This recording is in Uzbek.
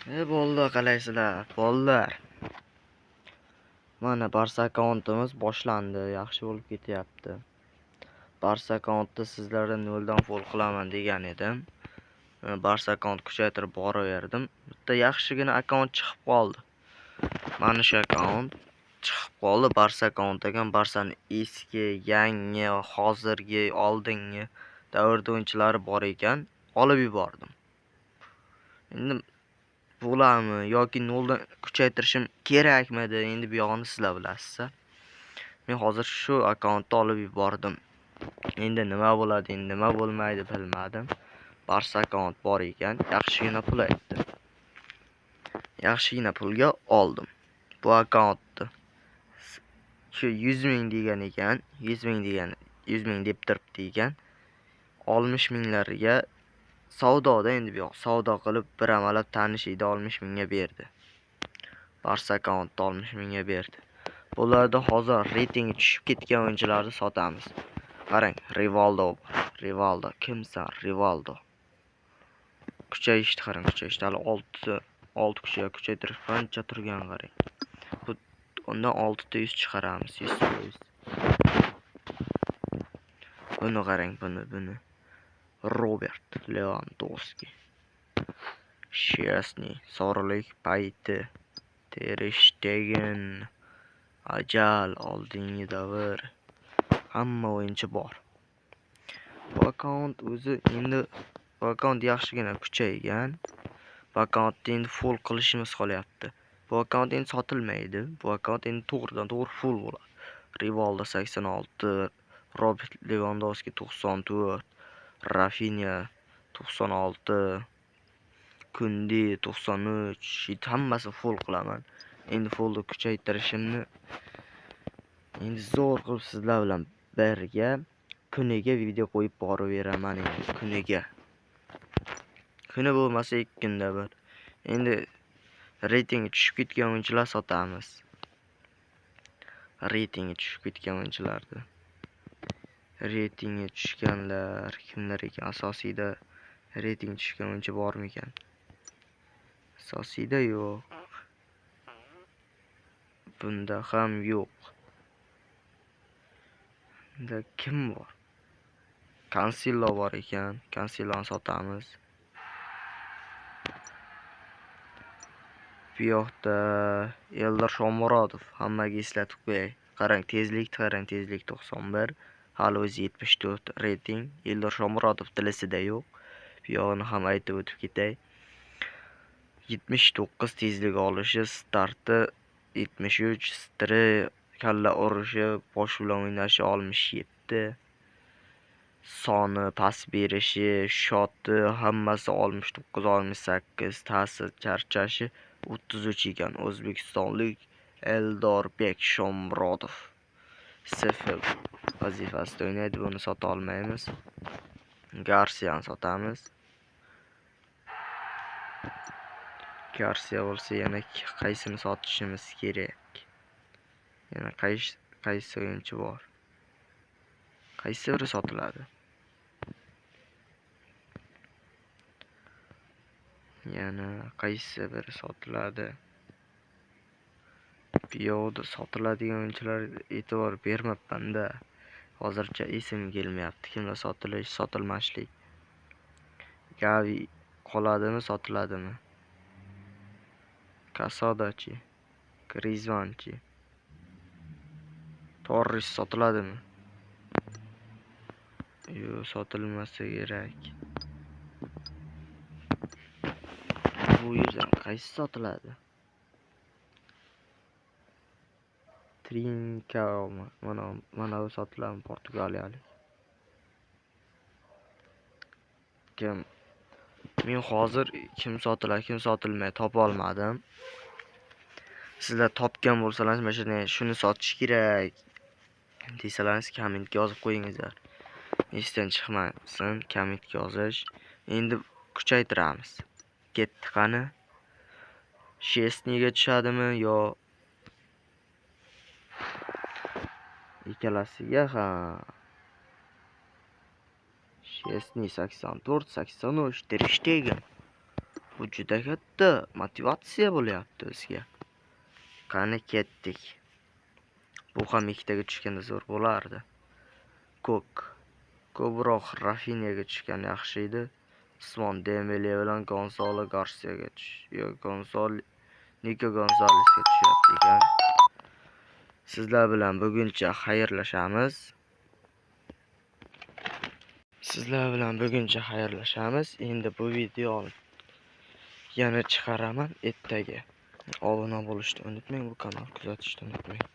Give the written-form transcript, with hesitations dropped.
Bo'ldi, qalaysizlar, bolalar? Mana Barsa akkauntimiz boshlandi, yaxshi bo'lib ketyapti. Barsa akkauntni sizlarga noldan full qilaman degan edim. Barsa akkaunt kuchaytirib boraverdim. Bitta yaxshigina akkaunt chiqib qoldi. Mana shu akkaunt chiqib qoldi. Barsa akkaunt ekan. Barsani eski, yangi, hozirgi, oldingi davrda o'yinchilari bor ekan. Olib yubordim. Endi bo'ladimi yoki noldan kuchaytirishim kerakmidi? Endi bu yog'ini sizlar bilasizlar. Men hozir shu akkauntni olib yubordim. Endi nima bo'ladi, endi nima bo'lmaydi bilmadim. Barsa akkaunt bor ekan, yaxshigina pul aytdi. Yaxshigina pulga oldim bu akkauntni. Shu 100 ming degan ekan, 100 ming degan, 100 ming deb turibdi ekan. 60 minglarga savdoda endi bu yoq savdo qilib bir amalab tanish edi, 60 mingga berdi. Barsa akkauntni 60 mingga berdi. Bularda hozir reytingi tushib ketgan o'yinchilarni sotamiz. Qarang, Rivaldo bor. Rivaldo kimsan? Rivaldo. Kuchayishdi, qarang, kuchayishdi. Hali 6 kuchga kuchaytirib qancha turgan qarang. Bu undan 6 ta 100 chiqaramiz, 100%. Buni qarang, buni. Robert Lewandowski. Szczesny, sorilik payti. Ter Stegen. Ajal, oldingi davr. Hamma o'yinchi bor. Bu akkaunt o'zi endi bu akkaunt yaxshigina kuchaygan. Bu akkauntni endi full qilishimiz qolyapti. Bu akkaunt endi sotilmaydi. Bu akkaunt endi to'g'ridan to'g'ri full bo'ladi. Rivaldo 86, Robert Lewandowski 94, Rafinha 96, Kundi 93, hammasi full qilaman. Endi fullni kuchaytirishimni endi zo'r qilib sizlar bilan birga kuniga video qo'yib boraveraman endi kuniga. Kuni bo'lmasa 2 kunda bir. Endi reytingi tushib ketgan o'yinchilar sotamiz. Reytingi tushib ketgan o'yinchilarni. Reytingi tushganlar kimlar ekan? Asosiyda reyting tushgan o'yinchi bormikan? Asosiyda yo'q. Bunda ham yo'q. Bunda kim bor? Cancelo bor ekan. Canceloni sotamiz. Bu yoqda Eldor Shomurodov, hammaga eslatib qo'yay. Qarang, tezlik, qarang, tezlik 91. Hali o'zi 74 reyting. Eldor Shomurodov tilisida yo'q. Bu yog'ini ham aytib o'tib ketay. 79 tezlik olishi, starti 73, stri, kalla urishi, bosh bilan o'ynashi 67. Soni, pas berishi, shoti hammasi 69, 68, ta'sir charchashi 33 ekan. O'zbekistonlik Eldorbek Shomurodov SF vazifasida o'ynaydi. Buni sota olmaymiz. Garsiyani sotamiz. Garsiya bo'lsa yana qaysini sotishimiz kerak? Yana qaysi o'yinchi bor? Qaysi biri sotiladi? Yana qaysi biri sotiladi? Bu yoqda sotiladigan o'yinchilarga e'tibor bermabman-da. Hozircha esim kelmayapti. Kimlar sotilish, sotilmaslik. Gavi qoladimi, sotiladimi? Kasadochi, Griezmannchi, Torres sotiladimi? Yo'q, sotilmasa kerak. Bu yerdan qaysi sotiladi? Trincao mana bu sotiladimi portugaliyalik? Kim? Men hozir kim sotiladi, kim sotilmaydi topa olmadim. Sizlar topgan bo'lsalaringiz, mana shuni sotish kerak desalaringiz kommentga yozib qo'yingizlar. Esdan chiqmasin kommentga yozish. Endi kuchaytiramiz. Ketdi qani? Szczesnyga tushadimi yo ikkalasiga ha. Szczesny 84, 83, Ter Stegen. Bu juda katta motivatsiya bo'lyapti bizga. Qani ketdik. Bu ham ikkitaga tushganda zo'r bo'lardi. Ko'k. Ko'proq Rafinyaga tushgan yaxshi edi. Usmon Dembele bilan Gonzalo Garsiaga tush. Yo'q, Niko Gonzalesga tushyapti ekan. Sizlar bilan buguncha xayrlashamiz. Sizlar bilan buguncha xayrlashamiz. Endi bu videoni yana chiqaraman ertaga. Obuna bo'lishni unutmang, bu kanalni kuzatishni unutmang.